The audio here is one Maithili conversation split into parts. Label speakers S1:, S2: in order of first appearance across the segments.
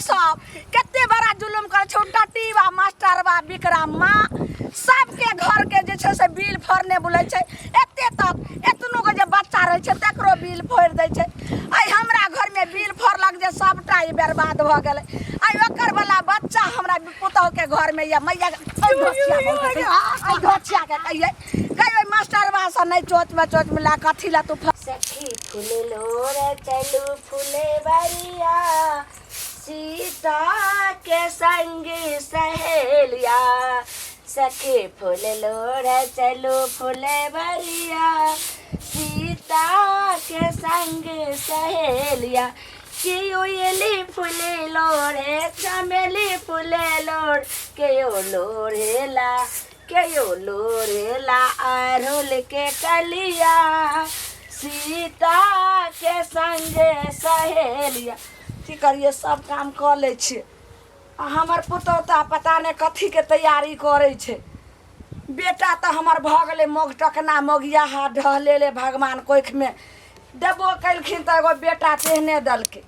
S1: सब कते बड़ा जुलुम करै छै। टटीबा मास्टरबा विक्रमा सबके घरके जे छै से बिल फोड़ने बुलै छै। एते तक एतनो के जे बच्चा रहै छै तकरो बिल फोड़ि दै छै। आइ हमरा घरमे बिल फोड़लक जे सबटा ई बर्बाद भऽ गेलै। आइ ओकर वाला बच्चा हमरा पुतहुके घरमे यऽ मैया एहि धोछियाके कहियै कहियै ओहि मास्टरबासँ नहि चोचमे चोच मिला कथी लए तू। सखी फूल लोर चलू फूले बरिया सीता के संग सहेलिया। सखी फूल लोर चलू फूले बरिया सीता के संग सहेलिया। केओ एली फूले लोढ़े चमेली फूले लोढ़ केओ लोढ़ेला केओ लोढ़ेला अड़हुल के कलिया सीता के संग सहेलिया। की करिए सब काम कऽ लै छियै आ हमर पुतहु तऽ पता नहि कथीके तैयारी करै छै। बेटा तऽ हमर भऽ गेलै मोग टकना मोगियाहा ढहलेले भगवान कोखिमे देबो केलखिन तऽ एगो बेटा तेहने देलकै।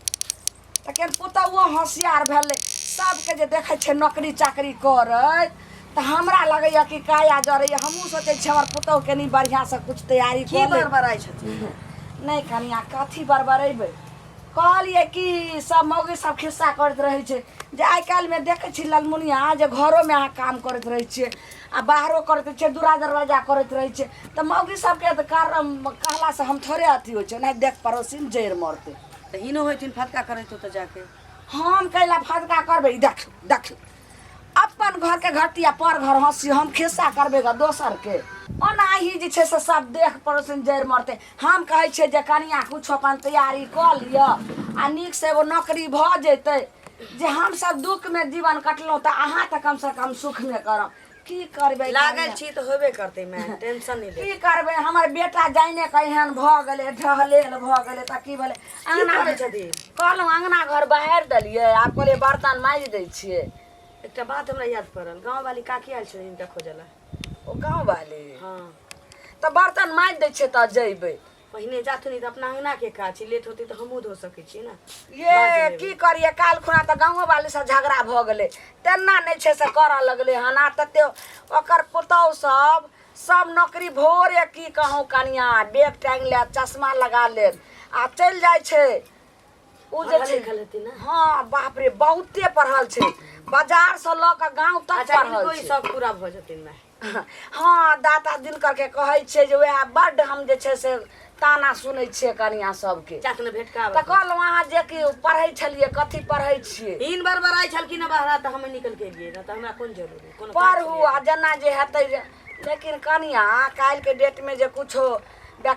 S1: तखन पुतहुओ होशियार भेलै। सबके जे देखै छियै नौकरी चाकरी करैत तऽ हमरा लगैए कि काया जरैए। हमहूँ सोचै छियै हमर पुतहु कनि बढ़िआँसँ किछु तैयारी
S2: की
S1: कऽ लै।
S2: बड़बड़ाइ छथिन?
S1: नहि कनिआ कथी बड़बड़ेबै, कहलियै कि सब मौगी सब खिस्सा करैत रहै छै जे आइ काल्हिमे देखै छी ललमुनिया जे घरोमे अहाँ काम करैत रहै छियै आ बाहरो करैत रहै छियै दूरा दरवाजा करैत रहै छियै तऽ मौगी सबके तऽ कारण कहलासँ हम थोड़े अथी होइ छै। नहि देख पड़ोसिन जड़ि मरतै।
S2: तऽ हिनो होइथिन फदका करैत तऽ जाके
S1: हम कैला फदका करबै? ई देख देख अपन घरके घटिया पर घर हँसी हम खिस्सा करबै ग दोसरके। ओनाही जे छै से सब देख पड़ोसिन जड़ि मरतै। हम कहै छियै जे कनिया किछु अपन तैयारी कऽ लिअ आ नीकसँ एगो नौकरी भऽ जेतै जे हमसब दुःखमे जीवन कटलहुँ तऽ अहाँ तऽ कमसँ कम सुखमे करब। की करबै
S2: लागल कनिया? छी तऽ होबे करतै माय, टेंशन नहि ले।
S1: की करबै हमर बेटा जाइने कऽ एहन भऽ गेलै ढहलेल भऽ गेलै तऽ की भेलै?
S2: अंगना करै छथिन?
S1: कहलहुँ अंगना घर बहारि देलियै आब कहलियै बर्तन माजि दै छियै।
S2: एकटा बात हमरा याद पड़ल, गाँव वाली काकी आयल छलै हिनका खोजऽ लए।
S1: ओ गाँव वाली?
S2: हँ।
S1: तऽ बर्तन माजि दै छियै तऽ जैबै।
S2: पहिने जाथुन तऽ अपना अंगना के काज छै, लेट होतै तऽ हमहूँ धो सकै छियै ने।
S1: ये की करियै काल्हि खुना तऽ गाँवो वाली से झगड़ा भऽ गेलै। तेना नहि छै से करऽ लगलै हन आ तते ओकर पुतहु सब सब नौकरी भोरे की कहूँ कनिया बैग टाँगि लेत चश्मा लगा लेत आ चलि जाइ छै। ओ जे
S2: पढ़ल
S1: छै
S2: लिखल हेतै ने?
S1: हँ बाप रे बहुते पढ़ल छै, बाजारसँ लऽ कऽ गाँव तक
S2: अच्छा
S1: पढ़ल
S2: हिनको ई
S1: छै।
S2: शौक पूरा भऽ जेतनि माय।
S1: हँ दाता दिनकरके कहै छियै जे उएह बड्ड हम जे छै से ताना सुनै छियै कनिया सबके।
S2: चाक ने भेटका
S1: तऽ कहलहुँ अहाँ जे कि पढ़ै छलियै कथी पढ़ै छियै?
S2: हिन बड़बड़ाइ छलखिन हँ बहरा तऽ हम निकलि के एलियै ने तऽ हमरा कोन जरूरी कोनो काज
S1: पढ़ू
S2: छलैए।
S1: आ जेना जे हेतै जे लेकिन कनिया काल्हिके डेटमे जे किछो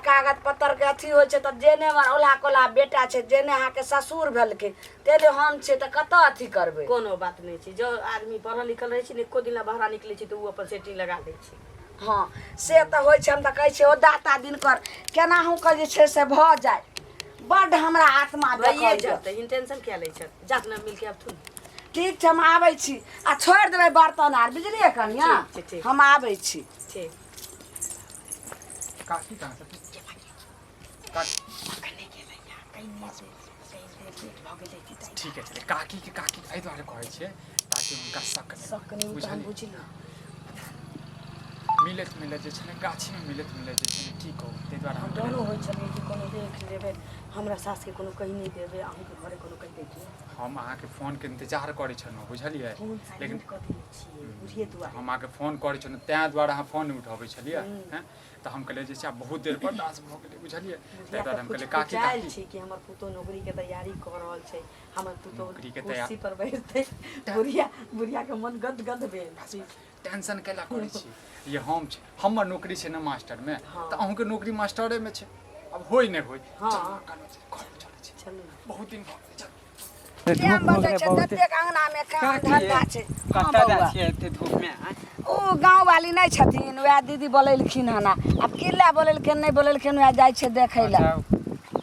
S1: कागज पत्तरके अथी होइ छै तऽ जेने हमर औल्हा कोल्हा बेटा छै जेने अहाँके ससुर भेलखिन तेने हम छियै तऽ कतऽ अथी करबै?
S2: कोनो बात नहि छै, जँ आदमी पढ़ल लिखल रहै छै ने एको दिन लए बहरा निकलै छै तऽ ओ अपन सेटिंग लगा दै छै।
S1: हँ से तऽ होइ छै। हम तऽ कहै छियै ओ दाता दिनकर केनाहु कऽ जे छै से भऽ जाय। बड्ड हमरा आत्मा
S2: भइए
S1: देखल
S2: जेतै, हिन टेंशन किया लै छथि, जात ने मिलके आबथुन।
S1: ठीक छै हम आबै छी आ छोड़ि देबै बर्तन आर बुझलियै कनिया?
S2: ठीक छै, ठीक।
S1: हम आबै छी।
S2: ठीक।
S3: काकी कहाँ छथिन? काकी ठीके छलै। काकीके काकी एहि दुआरे कहै छियै ताकि हुनका शक नहि
S2: शक नहि, ओ तऽ हम
S3: बुझलियै
S2: बुझली।
S3: मिलैत मिलैत जे छै ने गाछीमे मिलैत मिलैत जे छै ने की कहू ताहि दुआरे हम
S2: डरो होइ छलै कि कोनो देख लेबै हमरा सासके कोनो कहि नहि देबै अहूँके घरे कोनो कहि दैतियै।
S3: हम अहाँके फोनके इन्तजार करै छलहुँ बुझलियै,
S2: फोन
S3: लेकिन
S2: साइलेंट कऽ देने छियै बुढ़िए दुआरे।
S3: हम अहाँके फोन करै छलहुँ तेँ दुआरे अहाँ फोन नहि उठबै छलियै हँ। तऽ हम कहलियै जे छै आब बहुत देर बर्दाश्त भऽ गेलै बुझलियै, ताहि
S2: बुढ़िया
S3: दुआरे
S2: तऽ
S3: हम कहलियै काकी
S2: फुचफुचायल
S3: काकी
S2: छै कि हमर पुतोह नौकरीके तैयारी कऽ रहल छै, हमर पुतोह
S3: नौकरीके तैयार
S2: कुर्सी पर बैठतै। बुढ़िया बुढ़ियाके मन गद गद भेल छै।
S3: टेंशन कैला करै छी? ये हम छी हमर नौकरी छै ने मास्टरमे
S2: हँ।
S3: तऽ अहूँके नौकरी मास्टरेमे छै, आब होइ नहि होइ।
S2: हँ।
S3: चलू कानून छै, घरमे चलै छी,
S2: चलू ने।
S3: बहुत दिन भऽ गेलै चलू।
S1: टाइम
S4: धूप भऽ
S1: बचै
S4: गेलै
S1: छै
S4: बहुते।
S1: ततेक अंगनामे काम
S4: काकी
S1: धंधा छै। हँ
S4: कतऽ जाइ
S1: बौआ
S4: छियै एते धूपमे आँय?
S1: ओ गाँव वाली नहि छथिन वएह दीदी बोलेलखिन हन। आब की लए बोलेलखिन नहि बोलेलखिन वएह जाइ छै देखै लए।
S4: अच्छा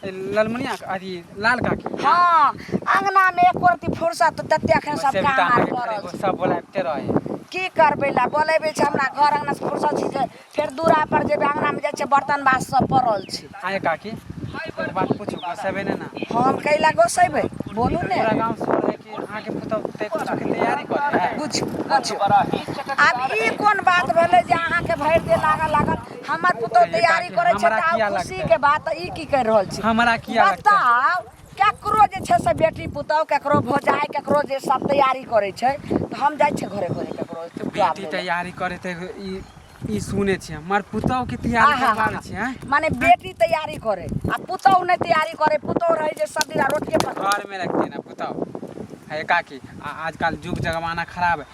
S4: ए ललमुनिया अथी लाल काकी
S1: हँ अंगनामे एको रत्ती फुर्सत तते एखन सब
S4: से भी
S1: काम
S4: तऽ
S1: आर
S4: अहाँके
S1: पड़ल
S4: घरे
S1: छै।
S4: सब बोलाबिते रहै।
S1: की करबै लए बोलेबै छै हमरा घर अंगना से फुर्सत छै जे फेर दूरा पर जेबै अंगनामे जाइ छियै बर्तन बास सब पड़ल छै।
S4: आँय काकी एक बात पूछू गोसेबै नहि ने?
S1: हम कैला गोसेबै बोलू ने।
S4: पूरा गाँव सुन है कि अहाँके अहाँके पुतहु ते कुछो के तैयारी करे है।
S1: बुझ बुझ, आब ई कोन बात भेलै जे अहाँके भरि देह लागल लागल हमर पुतहु तैयारी करै छै
S4: हमरा
S1: तऽ
S4: किया
S1: आब खुशी
S4: लगतै?
S1: के बात ई की कहि रहल छी?
S4: हमरा किया लगतै?
S1: बताउ, केकरो जे छै से बेटी पुतहु, केकरो भौजाइ, केकरो जे सब तैयारी करै छै तऽ हम जाइ छियै घरे घरे केकरो जवाब
S4: बेटी
S1: दै लए।
S4: तैयारी करे ते ई ई सुने छियै, हमर पुतहु के तैयारी
S1: आहा,
S4: करबाबै छियै हैं?
S1: माने बेटी तैयारी करे आ पुतहु नहि तैयारी करे, पुतहु रहै जे सब दिन रोटिए पर
S4: घर में रखते ना पुतहु है काकी। आजकल युग जमाना खराब है।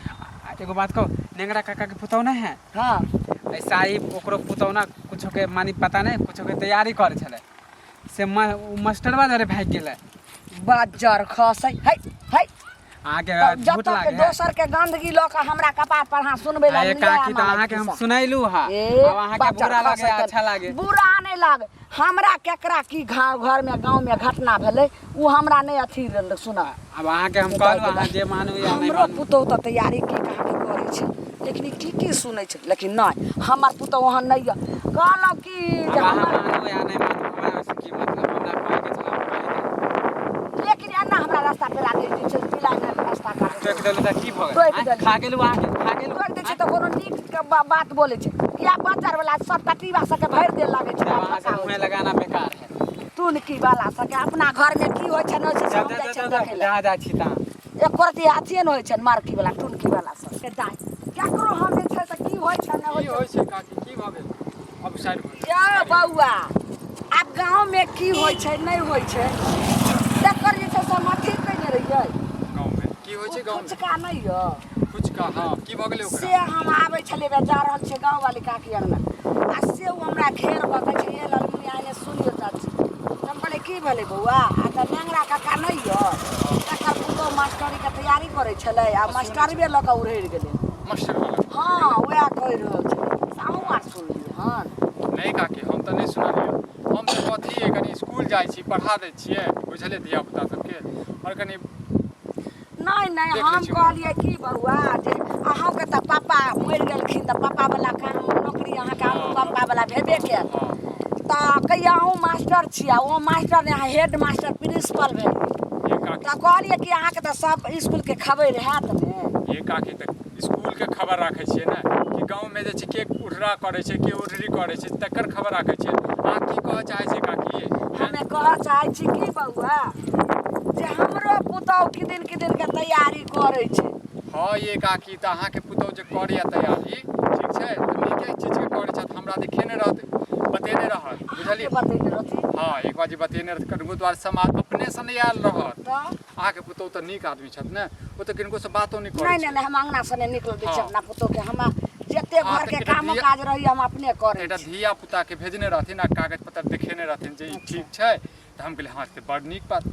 S4: एगो बात कहू, नेंगरा काका के पुतहु नहीं है?
S1: हाँ।
S4: ऐसा ही ओकरो पुतहु ना कुछो के मानी पता नहीं कुछो के तैयारी करे छलै से उ मास्टरवा जरे भागि गेलै।
S1: बज्जर खसै है है।
S4: अहाँके
S1: तऽ
S4: झूठ
S1: जतऽ के
S4: लागे है?
S1: दोसर के गंदगी लऽ कऽ हमरा कपार पर अहाँ सुनबै लए
S4: अरे
S1: लिअ
S4: काकी, तऽ
S1: हमरा
S4: अहाँके हम
S1: खिस्सा।
S4: सुनैलू हा।
S1: ए,
S4: अब अहाँके
S1: बच्चा
S4: बुरा लागे
S1: खसै तऽ
S4: अच्छा लागे?
S1: बुरा नहि लागे हमरा। केकरा की घाव घर में गाँव में घटना भेलै ओ हमरा नहि अथी सुना।
S4: अब अहाँके हम कहलहुँ, अहाँ जे मानू या नहि
S1: हमरो
S4: मानू।
S1: पुतहु तऽ तैयारी की कहाँके करै छै, लेकिन ई की की सुनै छै, लेकिन नहि, हमर पुतहु ओहन नहि यऽ। कहलहुँ कि
S4: अब
S1: जे
S4: अहाँ
S1: हमर
S4: मानू या नहि मानू, हमरा ओहिसँ की मतलब? हमरा कहैके छल, हम कहि देलहुँ।
S1: लेकिन एना हमरा रास्ता पेरा नहि जे छै पिलाइ नहि रास्ता काटै
S4: टोकि देलहुँ तऽ की भऽ गेल?
S1: टोकि
S4: आँय?
S1: देलहुँ।
S4: खा गेलहुँ अहाँके, खा गेलहुँ।
S1: टोकि दै छै तऽ कोनो नीक के बात बोलै छै किया? बच्चा वाला सब टटीबा सबके भरि देल लागै छै।
S4: तब अहाँ से मुँहे लगाना बेकार है।
S1: टुनकी वाला सबके अपना घर में की होइ छै नहि होइ छै से
S4: जा
S1: हम
S4: जा
S1: जाइ
S4: जा
S1: छियै
S4: जा
S1: देखै लए।
S4: जा जा छी तहाँ।
S1: एको रति अथिये नहि होइ छै मारकी वाला टुनकी वाला सब के दाइ केकरो हम जे छै से की होइ छै नहि
S3: की
S1: होइ
S3: होइ छै काकी? की भऽ गेल? अब साइड भऽ
S1: छै। यौ बौआ, आब गाँव में की होइ छै नहि होइ छै तकर जे छै से हम अथी कयने रहियै।
S3: गाँव में की होइ छै? गाँव में
S1: फुचका नहि यऽ?
S3: फुचका, हँ, की भऽ गेलै
S1: से
S3: ओकरा?
S1: हम आबै छलियै बे, जा रहल छियै गाँव वाली काकी अंगना आ से ओ हमरा घेर कऽ कहै छै, ये ललमुनिया, एने सुनियौ चाची। तऽ हम कहलियै, की भेलै बौआ? आ तऽ नेंगरा काका नहि यऽ, तकर पुतहु मास्टरीके तैयारी करै छलै आ मास्टरबे लऽ कऽ उड़ैड़ गेलै।
S3: मास्टर वाला?
S1: हँ, उएह कहि रहल छलै से अहूँ आर सुनलियै हन?
S3: नहि काकी, हम तऽ नहि सुनलियै। हम तऽ कथी कनि स्कूल जाइ छी, पढ़ा दै छियै, बुझलियै, धिया पुता सबके आओर कनि
S1: नहि नहि,
S3: देख लै
S1: हम
S3: छियै।
S1: कहलियै की बौआ, जे अहूँके तऽ पापा मरि गेलखिन तऽ पापा वाला काम नौकरी अहाँके अनुकम्पा वाला भेबे कयल।
S3: हँ।
S1: तऽ कहिया अहूँ मास्टर छी आ ओ मास्टर नहि, अहाँ हेड मास्टर प्रिंसिपल भेलियै।
S3: ये काकी,
S1: तऽ कहलियै कि अहाँके तऽ सब इसकुलके खबरि हैत ने।
S3: ये काकी, तऽ स्कूलके खबर राखै छियै ने कि गाँवमे जे छै के उठरा करै छै, के उठरी करै छै, तकर खबर राखै छियै? अहाँ की कहऽ चाहै छियै काकी?
S1: हमे कहऽ चाहै छी की बौआ, जे हमरो पुतहु किदिन किदिन के तैयारी करै छै।
S3: हँ ये काकी, तऽ अहाँके पुतहु जे करैए तैयारी, ठीक छै, तऽ नीके चीजके करै छथि। हमरा देखेने रहत, बतेने रहत, बुझलियै?
S1: अहाँके बतेने रहथिन?
S3: हँ, एक बार जे बतेने रहत, कनिको दुआरे समाज अपनेसँ नहि आयल रहत।
S1: तऽ
S3: अहाँके पुतहु तऽ नीक आदमी छथि ने, ओ तऽ किनको से बातो नहि करै
S1: नहि
S3: छै।
S1: नहि नहि, हम अङ्गना से नहि निकल दै छियै
S3: हँ।
S1: अपना पुतोहके। हम जते
S3: हँ,
S1: घरके
S3: तऽ एकटा
S1: कामो काज रहैए हम अपने करै
S3: एकटा
S1: छी।
S3: धिया पुताके भेजने रहथिन आ कागज पत्तर देखेने रहथिन जे ई ठीक छै, तऽ हम कहलियै हँ, तऽ बड़ नीक बात।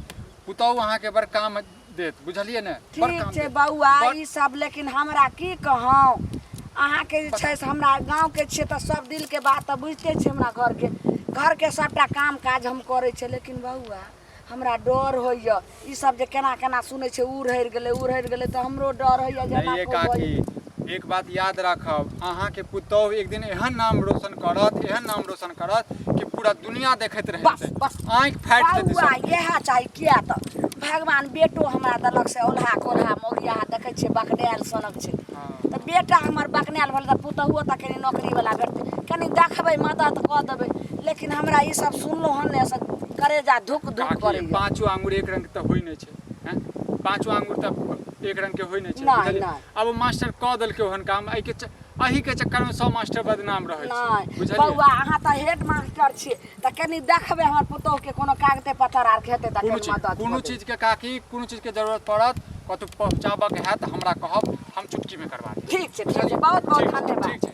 S3: पुतहु अहाँके बड़ काम देत, बुझलियै ने? बड़
S1: ठीक
S3: काम
S1: छै
S3: देत।
S1: बौआ,
S3: बड़
S1: ई सब लेकिन हमरा की कहूँ अहाँके जे छै से हमरा गाँवके छियै तऽ सब दिलके बात तऽ बुझिते छियै। हमरा घरके घरके सबटा काम काज हम करै छियै, लेकिन बौआ हमरा डर होइए ई सब जे केना केना सुनै छै, उ रहि गेलै, उ रहि गेलै, तऽ हमरो डर होइए जे
S3: नहि
S1: एना
S3: ये
S1: को भऽ
S3: काकी, एक बात याद राखब, अहाँके पुतहु एक दिन एहन नाम रोशन करत, एहन नाम रोशन करत कि पूरा दुनिया देखैत रहि
S1: बस
S3: जेतै,
S1: बस
S3: आँखि फाटि जेतै
S1: बौआ
S3: सबके।
S1: इएह चाही, किया तऽ भगवान बेटो हमरा देलक से औलहा कोल्हा मौगिया, देखै छियै बकनायल सनक छै।
S3: हँ।
S1: तऽ बेटा हमर बकनायल भेलै तऽ पुतहुओ तऽ कनि नौकरीवला भेटतै, कनि देखबै, मदद कऽ देबै। लेकिन हमरा ई सब सुनलहुँ हन ने से करेजा धुक धुक
S3: काकी,
S1: करैए।
S3: पाँचो आंगुर एक रंग तऽ होइ नहि छै हैं? पाँचो आंगुर तऽ एक रंग के होइ नहि छै।
S1: नहि,
S3: बुझलियै?
S1: नहि।
S3: आब ओ मास्टर कऽ देलकै ओहन काम, एहिके एहिके चक्करमे सब मास्टर बदनाम रहै छै।
S1: नहि
S3: बुझलियै
S1: बौआ, अहाँ तऽ हेड मास्टर छियै तऽ कनि देखबै हमर पुतोहुके, कोनो कागते पत्तर आर हेतै तऽ
S3: कोनो
S1: कनि
S3: चीज
S1: मदद
S3: कोनो
S1: कऽ देबै।
S3: चीजके काकी, कोनो चीजके जरूरत पड़त, कतहु पहुँचाबऽके हैत तऽ हमरा कहब, हम चुटकीमे करबा देब।
S1: ठीक छै, ठीक छै, बहुत बहुत
S3: ठीक छै,
S1: धन्यवाद।
S3: ठीक छै।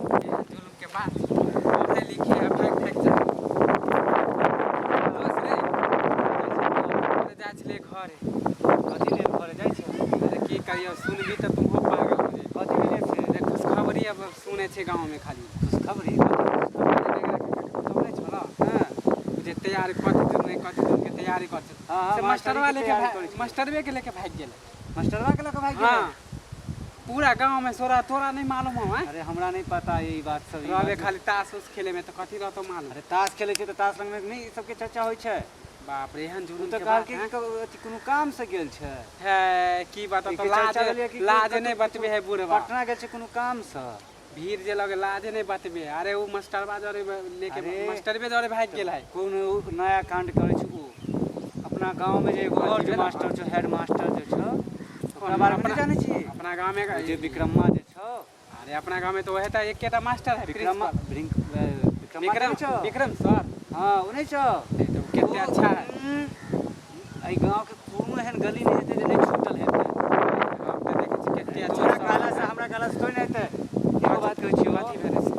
S4: जुलुम के बात, पढ़े लिखे आ भागि भागि जाइ दोस्त रे, जाइ छलै घरे।
S5: कथी लेल घरे जाइ छै?
S4: अरे की करियौ, सुनबी तऽ तुमहो पागल हो जेबी।
S5: कथी भेलै से?
S4: अरे खुशखबरी अब सुनै छै गाँवमे खाली।
S5: खुशखबरी? कथी
S4: खुशखबरी? नहि छौ
S5: हँ।
S4: जे तैयारी कथी दिन नहि कथी दिन के तैयारी कर छै
S5: हँ,
S4: से
S5: मास्टरी
S4: मास्टरवा
S5: के
S4: लेके
S5: तैयारी करै छै।
S4: मास्टरवे के लेके भागि गेलै।
S5: मास्टरवा के लऽ कऽ भागि
S4: हाँ
S5: गेलै?
S4: पूरा गाँव में सोरा तोरा नहीं मालूम हो हैं?
S5: अरे हमरा नहीं पता ये बात सब, ई
S4: रहबे
S5: बात।
S4: खाली ताश उस खेले में तऽ कथी रहतो मालूम?
S5: अरे ताश खेलै छै तऽ ताश लगमे नहि ई सबके चर्चा होइ छै।
S4: बाप रे, एहन
S5: ओ
S4: जुलुम
S5: तऽ
S4: के बात
S5: कहलकै
S4: हैं?
S5: कि अथी कोनो काम से गेल छै।
S4: है की बात
S5: एहिके
S4: तो लाज
S5: चर्चा भेलैए कि
S4: लाज
S5: कतौ
S4: नहीं बतबे है बुढ़वा।
S5: पटना गेल छै कोनो काम से।
S4: भीड़ जे लगे लाजे नहीं बतबे है। अरे ओ मास्टरबा जरे लेके
S5: अरे,
S4: मास्टरबे जरे भागि गेल है।
S5: कोनो नया कांड करै छै ओ। अपना गाँव में जे एगो और जे
S4: भेल?
S5: मास्टर छौ, हेड मास्टर जे छौ, ओकरा बारे में नहि जानै छी?
S4: अपना गाँव में
S5: ओ जे विक्रमा जे छौ।
S4: अरे अपना गाँव में तो वह तो एकेटा मास्टर है,
S5: विक्रमा
S4: प्रिंसिपल।
S5: विक्रमा
S4: विक्रम
S5: नहि छौ?
S4: विक्रम सर।
S5: हाँ, ओ नहि छौ?
S4: ए, तो कते अच्छा है।
S5: एहि गाँव के कोनो एहन गली नहि हेतै जे नहि छूटल हेतै।
S4: हम तऽ देखै छी कते अच्छा
S5: तोरा
S4: सर।
S5: कहला से हमरा कहला से थोड़े नहि हेतै। एगो बात कहै छियौ।
S4: कथी भेलै से?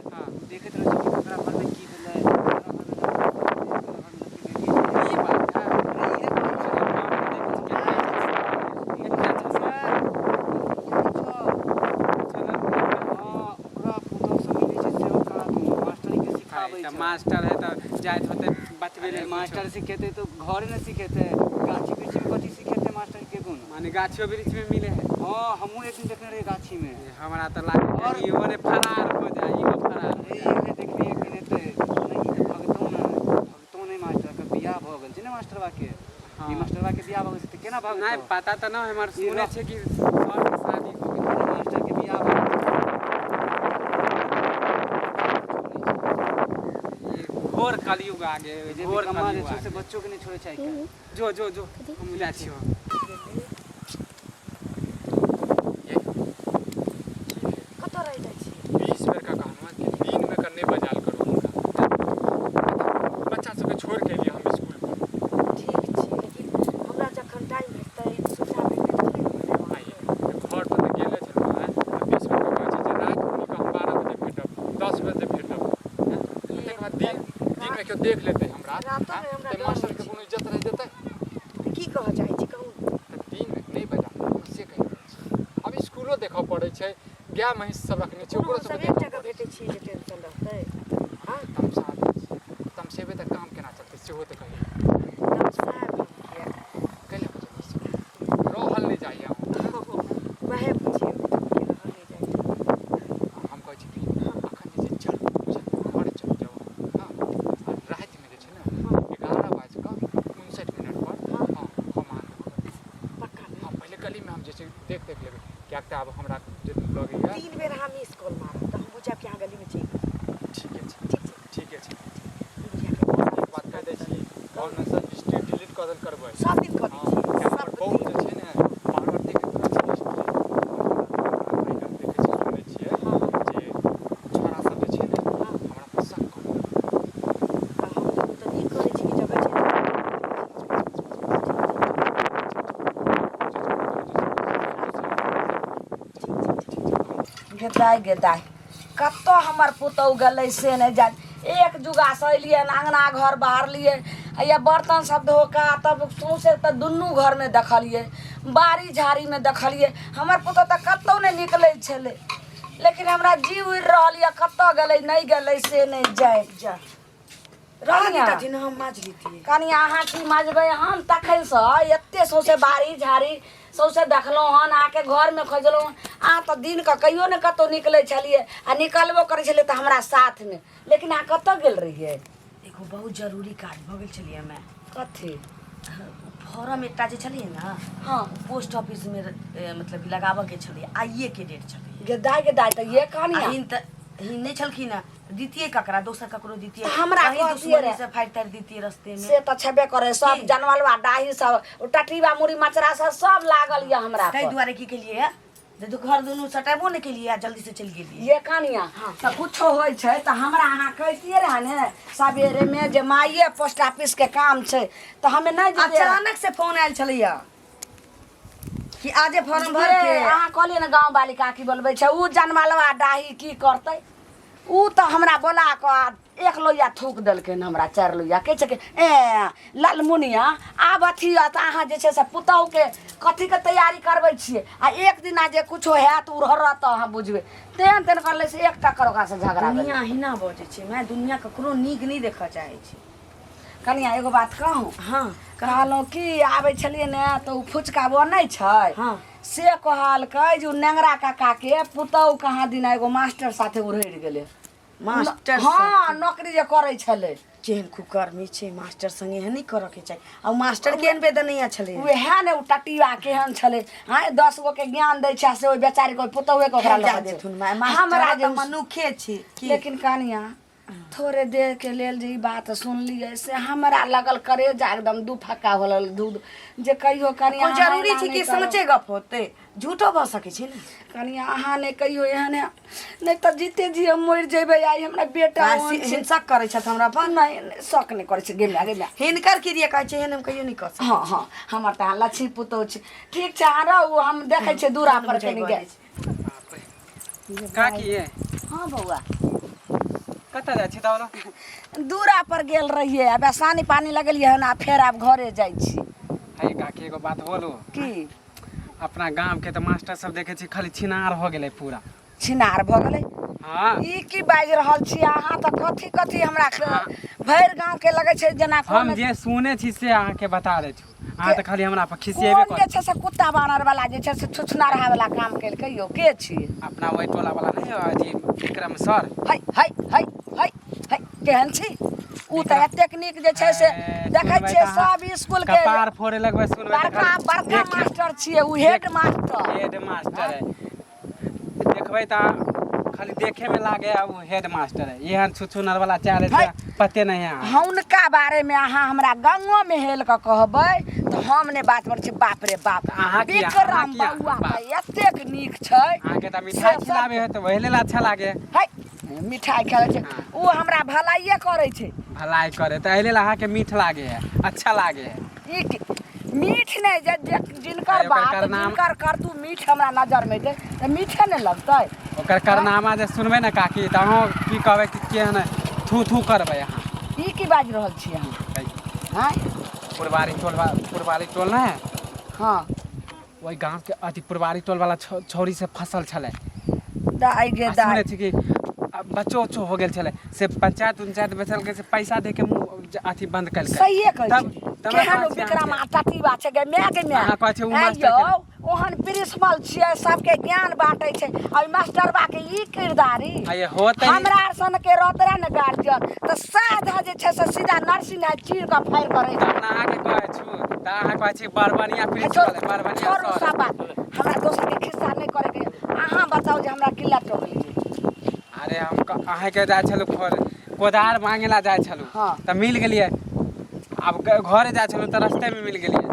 S4: हाँ।
S5: देखैत रहै छै कि ककरा घरमे की भेलै, ककरा घरमे की भेलै, ककरा घरमे की भेलै।
S4: ई बात है। अरे गाँव में देखै छी कते अच्छा सर। अच्छा लड़का।
S5: हाँ, ओकरा पुतहु सब मिलै छै सेहो कहाँ मास्टरी के सिखाबै
S4: तऽ
S5: छै।
S4: मास्टर है तऽ जाइत होतै बतबै
S5: अरे
S4: लेल
S5: मास्टर सिखेतै तऽ घरे नहि सिखेतै, गाछी वृक्षीमे कथी सिखेतै मास्टर के गुण?
S4: माने गाछियो वृक्ष में मिले है।
S5: हाँ, हमहूँ एक दिन देखने रहियै गाछीमे।
S4: हमरा तऽ लागे
S5: और-
S4: कि इहो ने फरार हो जाए, इहो फरार हो
S5: अरे
S4: जाए।
S5: इहे देखलियै एक दिन एतै। नहि, ई तऽ भगतौ नहि, भगतौ नहि। मास्टरके बियाह भऽ गेल छै ने मास्टरबा के।
S4: हाँ।
S5: ई मास्टरबा के बियाह भऽ गेल छै तऽ केना भगतौ?
S4: नहीं पता तऽ नहि, हमर
S5: ई
S4: सुनै छै कि सर के शादी हो गेल।
S5: मास्टर के बियाह भऽ गेल छै।
S4: ये घोर कलयुग आ गेल,
S5: जे
S4: घोर
S5: विक्रमा जे
S4: कलयुग
S5: छै
S4: आ
S5: से
S4: गेल।
S5: बच्चो के नहि छोड़ै छै आइ काल्हि।
S4: जो जो जो, हम जाइ छियौ।
S2: कतऽ रहि जाइ छी?
S3: 20 बेर का कहलहुँ कि दिनमे कऽ नहि बजायल करू हमरा। बच्चा सबके छोड़ि के एलियै हम स्कूल पर।
S2: ठीक छै, लेकिन हमरा जखन टाइम भेटतै, सुविधा भेटतै तखने ने बजायब
S3: आइए
S2: अहाँके।
S3: घर पर तऽ गेले छलहुँ हेँ आ 20 बेर कऽ कहै छै जे राति के हम 12 बजे भेटब, 10 बजे भेटब। हैं? तकर बाद दिन दिनमे केओ देख लेतै हमरा,
S2: रातोमे हमरा
S3: तऽ
S2: डर
S3: मास्टरके
S2: होइ छै।
S3: कोनो इज्जत रहि जेतै?
S2: तऽ की कहऽ चाहै छी, कहू?
S3: तऽ दिनमे नहि बजा से कहि रहल छी। आब स्कूलो देखऽ पड़ै छै, गाय महींस सब रखने छी,
S2: कोनो
S3: ओकरो
S2: हमसब
S3: सबके
S2: एक
S3: देखऽ
S2: जगह
S3: पड़ै छै।
S2: भेटै छियै जे टेंशन रहतै? हँ।
S3: तमसा दै छी। तमसेबै तऽ काम केना चलतै सेहो तऽ कही।
S2: तमसायब हम किया?
S3: कैला बजै छी? रहल नहि जाइए।
S2: वएह बुझियौ कि रहल नहि जाइ छै।
S3: हम कहै छी कि अखन जे छै चलू, बुझलियै, घर चलि जाउ। हँ, आ रातिमे जे छै ने 11:59 पर।
S2: हाँ।
S3: हँ, हम अहाँके घर
S2: पक्का ने?
S3: हँ, पहिले गलीमे हम जे छै देख देख लेबै, किएक तऽ आब हमरा जे लगैए।
S2: 3 बेर अहाँ मिस कॉल मारब तऽ हम बुझब कि अहाँ गलीमे चलि गेलियै।
S3: ठीके छै।
S2: ठीक छै।
S3: ठीके छै।
S2: हम बुझा गेलियै।
S3: एक बात कहि दै छी, घरमे सब हिस्ट्री डिलीट कऽ देल करबै।
S2: सब दिन कऽ दै
S3: हँ,
S2: छियै।
S3: किएक हमर
S2: सब
S3: बहू
S2: दिन।
S3: जे छै ने बार बार देखैत रहै छै हिस्ट्री। आइ काल्हि देखै छियै, सुनै छियै जे छोड़ा सब जे छै ने हमरा पर शक करै।
S2: तऽ हम तऽ नीक करै छी कि जगह छै।
S1: गे दाइ, गे दाइ, कतऽ हमर पुतहु गेलै से नहि जान। एक जुगासँ एलियै हन, अङ्गना घर बहारलियै, हैया बर्तन सब धो कऽ तब सौँसे तऽ दुनू घरमे देखलियै, बाड़ी झाड़ीमे देखलियै, हमर पुतहु तऽ कतहु नहि निकलै छलै। लेकिन हमरा जीव उड़ि रहल यऽ, कतऽ गेलै नहि गेलै से नहि जानि।
S2: जा
S1: कनिया,
S2: रहती ने, हम माज लीतियै।
S1: कनिया, अहाँ की मजबै? हम तखनसँ एते सौँसे बाड़ी झाड़ी सौँसे देखलहुँ हन, अहाँके घरमे खोजलहुँ। अहाँ तऽ दिनके कहियो ने कतहु निकलै छलियै आ निकलबो करै छलियै तऽ हमरा साथमे, लेकिन अहाँ कतऽ गेल रहियै?
S2: एगो बहुत जरूरी काज भऽ गेल छलियै हमे।
S1: कथी?
S2: फॉर्म एकटा जे छलियै ने,
S1: हाँ,
S2: पोस्ट ऑफिसमे मतलब कि लगाबऽके छलै, आइएके डेट छलै।
S1: गे दाइ, गे दाइ, तऽ ये
S2: आ
S1: कनिया
S2: हिन तऽ हिन नहि छलखिन हँ, दितियै ककरा? दोसर ककरो दितियै?
S1: तऽ हमरा
S2: कहीं
S1: कहतियै
S2: दुश्मनी
S1: रहे।
S2: से फाड़ि ताड़ि दितियै रस्तेमे।
S1: से तऽ छेबे करै, सब
S2: की?
S1: जनमलवा डाही सब ओ टटीबा मुड़ी मचरा सब सब लागल यऽ हमरा
S2: ताहि
S1: पर।
S2: दुआरे की केलियै हँ जे घर दुनू सटेबो नहि केलियै आ जल्दी से चलि गेलियै।
S1: ये कनिया, तऽ कुछो होइ छै तऽ हमरा अहाँ कहितियै रहए ने सवेरेमे जे माइए पोस्ट ऑफिसके काम छै, तऽ हमे नहि जइतियै रहए।
S2: अचानक से फोन आयल छलैया कि आजे फॉर्म भर
S1: ये,
S2: के।
S1: अहाँ कहलियै ने गाँव वाली काकी बोलबै छै, उ जनमलवा डाही की करतै? उ तऽ हमरा बोला कऽ आ एक लोहिया थूक देलखिन हमरा, 4 लोहिया। कहै छै कि ए ललमुनिया, आब अथी यऽ तऽ अहाँ जे छै से पुतहुके कथीके तैयारी करबै छियै आ एक दिना जे कुछो हैत उड़हरत तऽ अहाँ बुझबै। तेहन तेहन करलै से एक टक्कर ओकरासँ झगड़ा भेलै।
S2: दुनिया अहिना बजै छै माय, दुनिया ककरो नीक नहि देखऽ चाहै छै।
S1: कनिया, एगो बात कहूँ?
S2: हँ।
S1: कहलहुँ कि आबै छलियै ने तऽ ओ फुचका बनै छै।
S2: हाँ।
S1: से कहलकै जे ओ नेंगरा काकाके पुतहु कहाँ दिना एगो मास्टर साथे उड़हरि गेलै।
S2: मास्टर
S1: हँ, नौकरी जे करै छलै।
S2: केहन कुकर्मी छै, मास्टर संगे एहन नहि करऽ के चाही। आ मास्टर केहन बेदनैया छलै?
S1: उएह ने, ओ टटिया केहन छलै। आँय, 10 गो के ज्ञान दै छै आ से ओहि बेचारी के, ओहि पुतहुए के ओकरा
S2: जा
S1: लऽ कऽ
S2: देथुन
S1: छै।
S2: माय,
S1: हमरा
S2: मास्टर
S1: जे
S2: तऽ मनुखे छै की?
S1: लेकिन कनिया, थोड़े देर के लेल जे ई बात सुनलियै से हमरा लगल करेजा एकदम दू फक्का होल दूध जे कहियो कनिया
S2: कोइ जरूरी
S1: अहाँ
S2: छै
S1: एना
S2: कि
S1: नहि करब।
S2: सचे गप होतै? झूठो भऽ सकै छै ने।
S1: कनिया, अहाँ नहि कहियो एहन है, नहि तऽ जीते जी हम मरि जेबै। आइ हमरा बेटा ओहन छै।
S2: हिंसक करै छथि हमरा पर।
S1: नहि नहि, शक नहि करै छै। गे माय, गे माय।
S2: हिनकर क्रिया कहै छै, एहन हम कहियो नहि कऽ सकैत।
S1: हँ हँ, हमर तऽ अहाँ लक्ष्मी पुतहु छी। ठीक छै, अहाँ रहू, हम देखै छियै दूरा पर कनि गे।
S4: काकी ये।
S1: हँ बौआ।
S4: कतऽ जाइ छी तब?
S1: दूरा पर गेल रहियै, आब सानी पानी लगेलियै हन आ फेर आब घरे जाइ छी।
S4: हे काकी, एगो बात बोलू?
S1: की?
S4: अपना गाम के तऽ मास्टर सब देखे छी खाली छिनार हो गेलै पूरा।
S1: छिनार भऽ गेलै?
S4: हाँ।
S1: ई की बाजि रहल छी अहाँ? तऽ कथी कथी हमरा भरि गाँव के लगै छै जेना
S4: हम
S1: कोन
S4: जे सुने छी से अहाँके बता दै छी। अहाँ तऽ खाली हमरा पर खिसिएबे
S1: कोन
S4: कर।
S1: जे छै से कुत्ता बानर वाला जे छै से छुछुनरहा वाला काम केलकै यौ? के छी?
S4: अपना ओहि टोला वाला नहीं हो, अथी विक्रम सर।
S1: है है है है है, केहन छी उ? तऽ एतेक नीक जे छै से
S4: ए,
S1: देखै
S4: सुनबै
S1: छियै
S4: तऽ अहाँ
S1: सब स्कूल के
S4: कपार फोड़े लगबै सुनबै तऽ
S1: बड़का
S4: खाली
S1: बड़का मास्टर छियै उ, हेड मास्टर।
S4: हेड मास्टर है। देखबै तऽ खाली देखे में लागे है वो हेड मास्टर है। एहन छुछुनर वाला चाल है।
S1: है।
S4: पते नहीं है अहाँ।
S1: हुनका बारेमे अहाँ हमरा गंगोमे हेल कऽ कहबै तऽ हम नहि बात करै छी। बाप रे बाप।
S4: तऽ अहाँ किया-
S1: विक्रम
S4: अहाँ किया?
S1: बौआ
S4: बाप।
S1: तऽ एतेक नीक छै।
S4: अहाँके तऽ मिठाई
S1: से सब-
S4: खिलाबे है तऽ वही लेल अच्छा लागे।
S1: है, मिठाइ खेलै छै ओ, हमरा भलाइए करै छै।
S4: भलाई करे तऽ एहि लेल अहाँके मीठ लागे है, अच्छा लागे है।
S1: ई मीठ नहि जे जिनकर
S4: ओकर
S1: बात जिनकर करतू मीठ हमरा नजरमे एतै तऽ मीठे ने लगतै।
S4: ओकर कारनामा जे सुनबै ने काकी, तऽ अहूँ की कहबै कि केहन थू थू करबै अहाँ।
S1: ई की बाजि रहल छी अहाँ? आँय?
S4: पुरबारी टोल, पुरबारी टोल ने?
S1: हँ।
S4: ओहि गाँव के अथी पुरबारी टोल वाला छौरी से फसल छलै।
S1: दाइ गे
S4: आ
S1: दाइ।
S4: सुनै छी कि आ बच्चो उच्चो हो गेल छलै, से पंचायत उंचायत बैसल से पैसा दे के मुँह अथी बंद कलकै।
S1: सहिए कहै
S4: तब
S1: छी।
S4: तब
S1: केहन ओ
S4: कहै छी
S1: विक्रम
S4: अहाँके।
S1: आ टटीबा छै गे माय, गे माय।
S4: अहाँ कहै छी ओ
S1: आँय
S4: मास्टर
S1: यौ, ओहन प्रिंसिपल छियै, सबके ज्ञान बाँटै छै आ ओहि मास्टरबा के ई किरदारी?
S4: आ ये होतै।
S1: हमरा आर सन के रहतै रहे ने गार्जियन तऽ साधा जे छै से सीधा नर्सिंग है चीर कऽ फाड़ि कऽ रहि
S4: तब ने अहाँके कहै छु तऽ अहाँ कहै छी बड़ बढ़िआँ प्रिंसिपल है, बड़ बढ़िआँ
S1: छोड़ू
S4: सर।
S1: सब बात, हमरा दोसर के खिस्सा नहि करे के। अहाँ बताउ जे हमरा किला टोकलियै?
S4: अरे हम अहाँके जाइ छलहुँ खोर कोदार मांगे ला जाइ छलहुँ। तऽ मिल गेलियै। आब घरे जाइ छलहुँ तऽ रस्तेमे मिल गेलियै।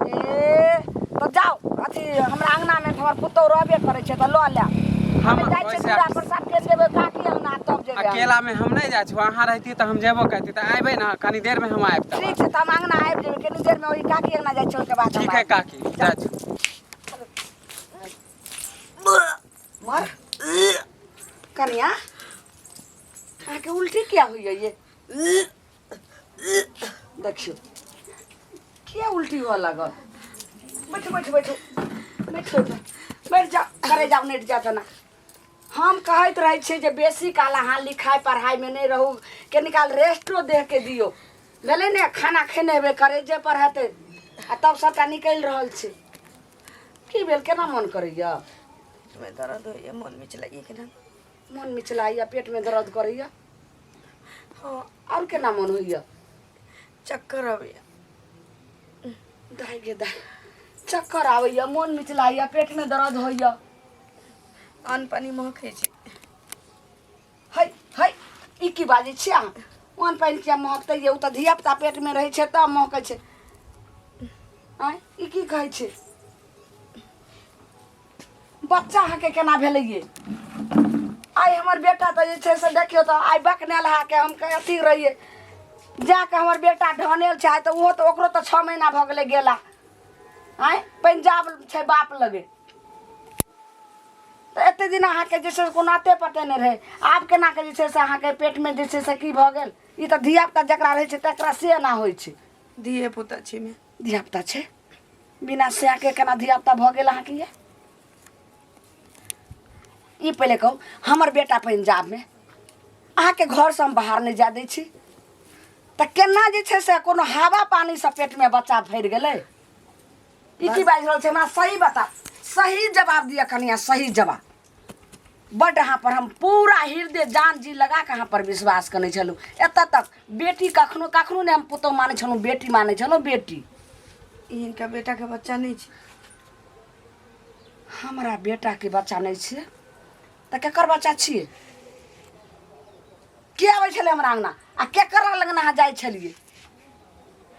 S1: ए तऽ जाउ, अथी हमरा अंगना मे हमर पुतहु रहबे करै छै तऽ लऽ लेब।
S4: हम
S1: हम जाइ छियै
S4: ओहिसे
S1: दूरा पर सबके जेबै काकी अंगना तब जेबै हम।
S4: अकेलामे हम नहि जाइ छी, अहाँ रहितियै तऽ हम जेबो करती। तऽ अयबै ने, कनी देरमे हम आयब तब।
S1: ठीक छै, तऽ हम अंगना आबि जेबै कनी देरमे, ओहि काकी अंगना जाइ छियै, ओहिके बाद हम
S4: ठीक है
S1: आबि।
S4: काकी, जाइ छी।
S1: मर कनिया, अहाँके उल्टी किया होइए? ये देखियौ, किया उल्टी हुअ लागल? बैठू बैठू बैठू बैठू, बैठ जाउ, करे जाउ, नेट जाउ। जना हम कहैत रहै छियै जे बेसी काल अहाँ लिखाइ पढ़ाइमे नहि रहू, कनी काल रेस्टो देहके दियौ। भेलै ने, खाना खेने हेबै, करेजे पर हेतै आ तब सभटा निकलि रहल छै। की भेल? केना मन करैया?
S2: पेटमे दर्द होइए, मन मिचलाइए केना।
S1: मन मिचलाइया, पेटमे दर्द करैया?
S2: हँ।
S1: आओर केना मन होइया?
S2: चक्कर अबैया।
S1: दाइ गे दाइ, चक्कर आबैया, मन मिचलाइया, पेटमे दर्द होइया।
S2: अन्न पानि महकै छै।
S1: है है, ई की बाजै छियै अहाँ? अन्न पानि किया महकतै ये? ओ तऽ धिया पुता पेटमे रहै छै तब महकै छै। आँय, ई की कहै छै? बच्चा अहाँके केना भेलै ये? आइ हमर बेटा तऽ जे छै से देखियौ तऽ आइ बकनेलहाके हम अथी रहियै, जाकऽ हमर बेटा ढनेल छै। आइ तऽ ओहो तऽ ओकरो तऽ 6 महीना भऽ गेलै गेला। आँय, पंजाब छै बाप लगे, तऽ एते दिन अहाँके जे छै से कोनो अते पते नहि रहै। आब केना कऽ जे छै से अहाँके पेटमे जे छै से की भऽ गेल? ई तऽ धिया पुता जकरा रहै छै तकरा से एना होइ छै।
S2: धिये पुता छी मे।
S1: धिया पुता छै, बिना सएके केना धिया पुता भऽ गेल अहाँके ये? ई पहिले कहू, हमर बेटा पंजाबमे, अहाँके घरसँ हम बाहर नहि जाय दै छी, तऽ केना जे छै से कोनो हवा पानीसँ पेटमे बच्चा भरि गेलै? ई की बाजि रहल छै? हमरा सही बता, सही जवाब दिअ कनिया, सही जवाब। बड्ड अहाँ पर हम पूरा हृदय जान जी लगा कऽ अहाँ पर विश्वास कने छलहुँ। एतऽ तक बेटी कखनो कखनो नहि हम पुतहु मानै छलहुँ, बेटी मानै छलहुँ बेटी।
S2: ई हिनका बेटाके बच्चा नहि छै।
S1: हमरा बेटाके बच्चा नहि छै तऽ केकर बच्चा छियै? के आबै छलै हमरा अङ्गना आ केकर लग अहाँ जाइ छलियै,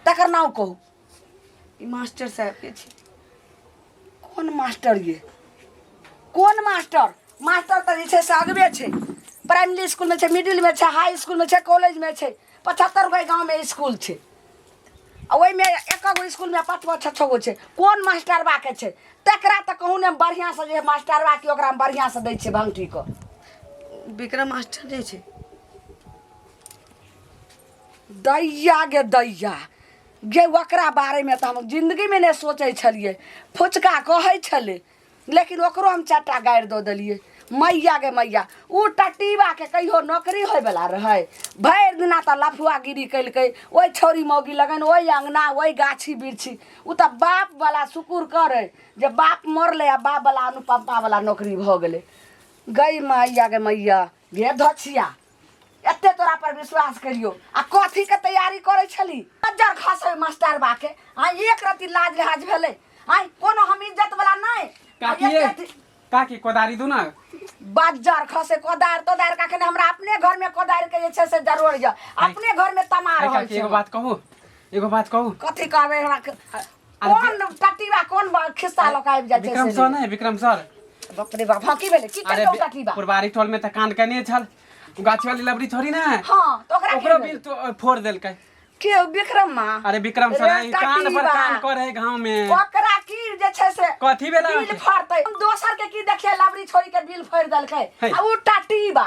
S1: तकर नाम कहू।
S2: ई मास्टर साहेबके छै।
S1: कोन मास्टर ये? कोन मास्टर? मास्टर तऽ जे छै से अगबे छै, प्राइमरी इसकुलमे छै, मिडिलमे छै, हाई इसकुलमे छै, कॉलेजमे छै। 75 गो गाँवमे इसकुल छै आ ओहिमे एक गो इसकुलमे 5 गो 6 6 गो छै। कोन मास्टरबाके छै तकरा तऽ कहू ने बढ़िआँसँ, जे मास्टरबाके ओकरा हम बढ़िआँसँ दै छियै भङ्गठीके।
S2: विक्रम मास्टर नहि छै।
S1: दैया गे दैया गे, ओकरा बारेमे तऽ हम जिन्दगीमे नहि सोचै छलियै। फुचका कहै छलै, लेकिन ओकरो हम 4टा गारि दऽ देलियै। मैया गे मैया, ओ टटीबाके कहियो नौकरी होइवला रहै? भरि दिना तऽ लफुआगिरी केलकै ओहि छौरी मौगी लगन, ओहि अङ्गना, ओहि गाछी बिरछी। ओ तऽ बापवला शुकुर करै जे बाप मरलै आ बापवला अनुपम्पावला नौकरी भऽ गेलै। गै मैया गे मैया, गे धछिया, एते तोरा पर विश्वास करियो आ कथी के तैयारी करै छली? बज्जर खसै मास्टर बा के आ एक रति लाज लिहाज भेलै? आइ कोनो हम इज्जत वाला नहि।
S4: काकी ये, काकी कोदारी दू ना।
S1: बज्जर खसे कोदार तोदार कखन? हमरा अपने घर में कोदार के जे छै से जरूर यऽ, अपने घर में तमा
S4: है
S1: रहल
S4: काकी
S1: छै।
S4: एगो बात कहू, एगो बात कहू।
S1: कथी कहबै हमरा? कोन टटीबा कोन खिस्सा लऽ कऽ आबि जाइ छै
S4: विक्रम
S1: से?
S4: सर नहि, विक्रम सर।
S1: बाप रे बाप, हँ, की भेलै? की
S4: अरे
S1: केलकै ओ टटीबा?
S4: पुरबारी टोल में तऽ कांड केने छल ओ गाछी वाली लबड़ी थोड़ी ना।
S1: हँ, तऽ ओकरा की
S4: ओकरो
S1: भेलै?
S4: बिल तो फोड़ देलकै।
S1: के विक्रम माँ?
S4: अरे विक्रम सर
S1: रे
S4: है, कान पर
S1: टटीबा।
S4: कान कर है गांव में।
S1: ओकरा की जे छै से
S4: कथी भेलै
S1: बिल
S4: अहाँके?
S1: फड़तै? हम दोसर के की देखिए, लबड़ी छोड़ी के बिल फोड़ि देलकै।
S4: है।
S1: आ उ टटीबा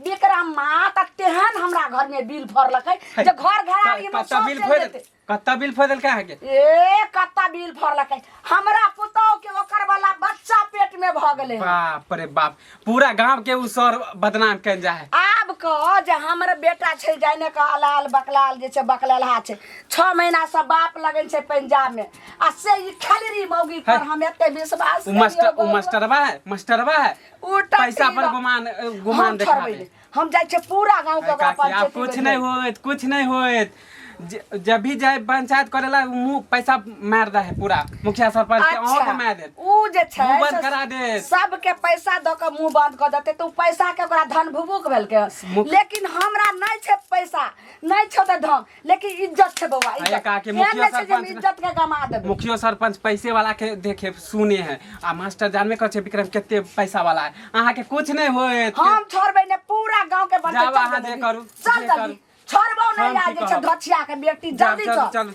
S1: विक्रम माँ तऽ तेहन हमरा घर में बिल फोड़लकै
S4: है।
S1: जे घर घराड़ी में
S4: कत्ता
S1: सब
S4: बिल
S1: चलि
S4: फोड़
S1: जेतै।
S4: कत्ता बिल फोड़ देलकै अहाँके?
S1: ए कत्ता बिल फोड़लकै, हमरा पुतोह के ओकर वाला बच्चा पेट में भऽ गेलै हन।
S4: बाप रे बाप, पूरा गांव के उ सर बदनाम कयल जाय है।
S1: आब कह जे हमर बेटा छै जाने के अलाल बकलाल जे छै, बकलेलहा छै, 6 महीना से बाप लगन छै पंजाब में आ से ई खलरी मौगी पर
S4: है।
S1: हम एते विश्वास
S4: उ मास्टर
S1: करियौ
S4: उ
S1: बौआ।
S4: मास्टरबा है, मास्टरबा है।
S1: उ
S4: पैसा पर
S1: टटीबा।
S4: गुमान गुमान
S1: हम
S4: देखाबे।
S1: छोड़बै नहि। हम जाइ छियै पूरा गाँव के ओकरा
S4: काकी, आब
S1: पंचायती
S4: कुछ
S1: बैठबै।
S4: नहीं होत, कुछ नहीं होत। जब भी जाए पंचायत करेला मुंह पैसा मार दे है पूरा मुखिया सरपंच के, अहों के मार देत।
S1: उ जे छै
S4: मुंह बंद
S1: से
S4: करा देत।
S1: सबके पैसा दऽ के मुंह बंद कऽ देतै तऽ उ पैसा के ओकरा धन भुभुक भेलकै। लेकिन हमरा नहि छै पैसा, नहि छै तऽ धन, लेकिन इज्जत छै बौआ,
S4: अरे
S1: इज्जत।
S4: काकी,
S1: एहन
S4: मुखिया
S1: नहि छै जे हम
S4: सरपंच
S1: इज्जत के गमा देबै।
S4: मुखियो सरपंच पैसे वाला के देखे सुने है आ मास्टर जानबे कर छै विक्रम कते पैसा वाला है। अहाँ के कुछ नहीं होत।
S1: हम छोड़बै ने पूरा गांव के बनतै।
S4: जाउ
S1: चल
S4: अहाँ
S1: जल्दी।
S4: जे करू,
S1: चल
S4: जे
S1: जल्दी।
S4: करू।
S1: छोड़बो
S4: हम
S1: नहि। आ
S4: की
S1: जे छै
S4: कहब?
S1: धछिया के बेटी,
S4: जाउ,
S1: जल्दी
S4: चलू
S1: चल।
S4: चलू।